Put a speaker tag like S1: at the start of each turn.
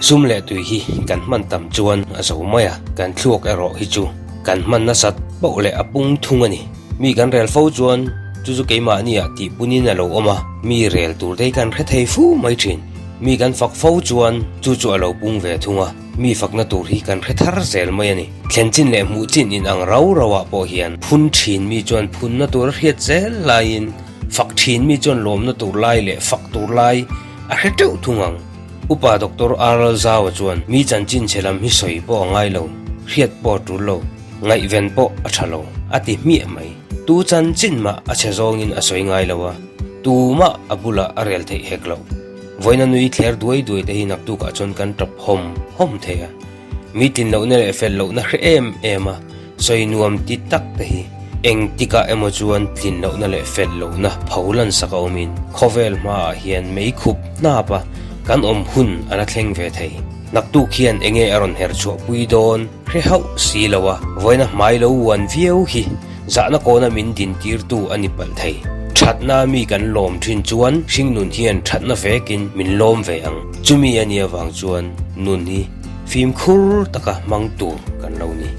S1: Sum leh tui hi kan hman tam chuan a zo mai a, kan thluak erawh hi chu kan hman nasat poh leh a pung thung a ni. Mi kan rel fo chuan chu chu keimahniah tih punin a lo awm a, mi rel tur te hi kan hre thei fu mai thin. Mi kan fak fo chuan chu chu a lo pung ve thung a, mi fakna tur hi kan hre thar zel mai a ni. Thlen chin leh hmuh chin in ang rau rau ah pawh hian phun thin mi chuan phunna tur a hriat zel laiin fak thin mi chuan lawmna tur lai leh fak tur lai a hre teuh thung ang. Upa Doctor RL Zaua chuan mi chanchin chhe lam hi sawi pawh a ngai lo, hriat pawh a tul lo, ngaihven pawh a tha lo, a ti hmiah mai. Tu chanchin mah a chhe zawngin a sawi ngai lo a, tumah a bulah a rel theih hek lo. Vawiina nui thler duai duai te hi naktukah chuan kan tap hawm hawm thei a. Mi tlin lohna leh fel lohna hre em em a, sawi nuam ti tak te hi eng tikah emaw chuan tlin lohna leh fel lohna pho lansak a awmin khawvel hmaah hian mei khup hnap a kan awm hun a la thleng ve thei. Naktuk hian enge a rawn her chhuah pui dawn hre hauh si lo a, vawiina hmai lo uan viau hi zahna kawna min din tirtu a ni palh thei. Thatna mi kan lawm thin chuan hringnun hian thatna vekin min lawm ve ang. Chumi a nih avang chuan nun hi fimkhur taka hmang tur kan lo ni.